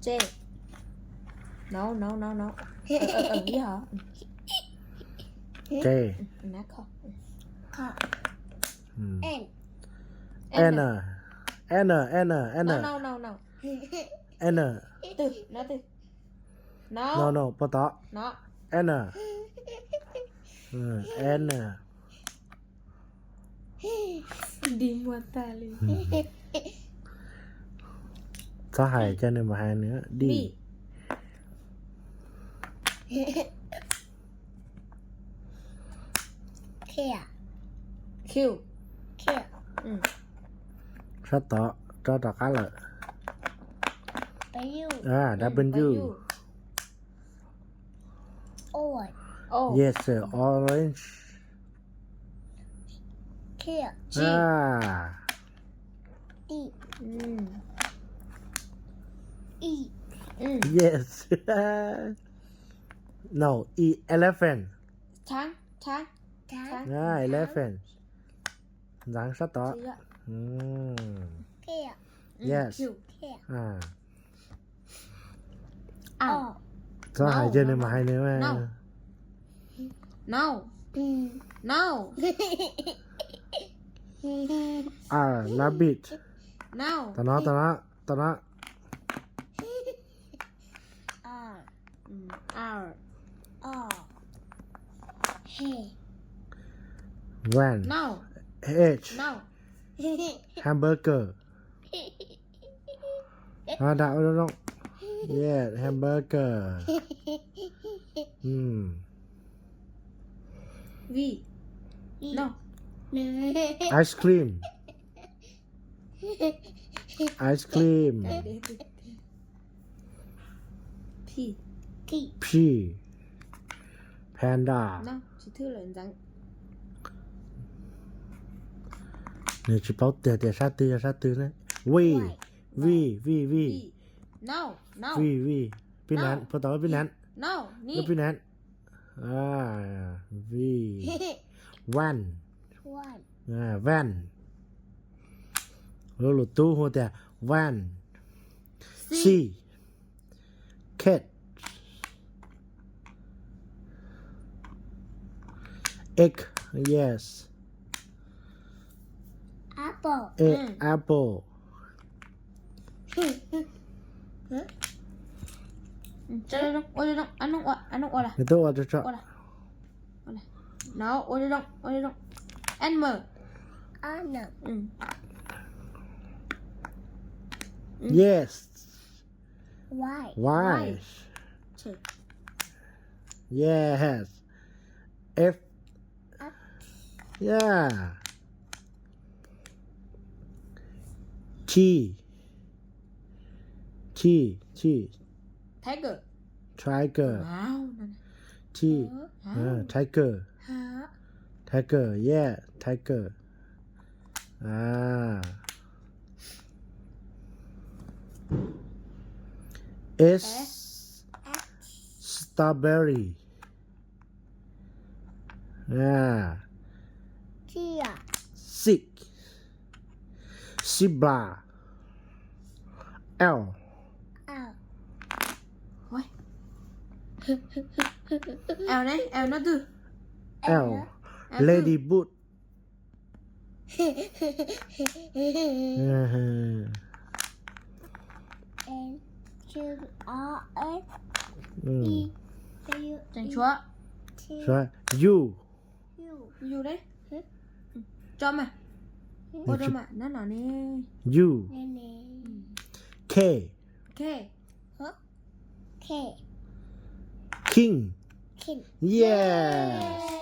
J. No, no, no, no. J. Nab kho. Kho. N. N. N. N. N. N. No, no, no, no. N. Twg, no twg. No. No, no, puag tod. No. N. N. Dig muag tag li. Txhob hais, cia nws mus hais nws. D. Q. Q. Q. Sab tod, rov rov qab lawm. W. W. Orange. Oh. Yes, orange. Q. G. Ah. E. Mm. E. Mm. Yes. No, E, elephant. Thang, thang, thang. Ah, elephant. Ntxeev sab tod. Q. Mm. Q. Yes. Q. Q. Ah. O. Txhob hais, cia nws mus hais nws mas. No. No. Mm. No. R, rabbit. No. Tom no, tom no, tom no. R. Mm, R. O. H. Van. No. H. No. Hamburger. Đó, đó, đó, đó. Yeah, hamburger. Mm. V. No. Ice cream. Ice cream. P. P. Panda. No, tsis thwj lawm ntxeev. Nws tsis paub tias tias sab twg yog sab twg ne. V. V, V, V. No, no. V, V. Pin nán, puag tod lub pin nán. No, ni. Lub pin nán. Ah, V. Van. Van. Ah, van. Lub lus tub hu tias van. C. C. Cat. Egg, yes. Apple. Egg, mm. Apple. Nws tuaj ua tso tso. No, ua zoo, ua zoo. Animal. Animal. Mm. Mm. Yes. Why? Why? Why? Yes. F. F. Yeah. T. T, T. Tiger. Tiger. Wow, no, no. T. Wow. Ah, tiger. Hả? Tiger, yeah, tiger. Ah. S. S. Strawberry. Ah. Tia. Six. Zebra. L. L. Ui. L ne, L no twg? L. L. L twg? Ladybird. N. Q. R. S. Mm. E. W. Tseem tshuav. T. Tshuav. U. U. U ne? Tso mas. Ua rau mas, no no ne. U. Ne ne. K. K. Hả? K. King. King. Yes.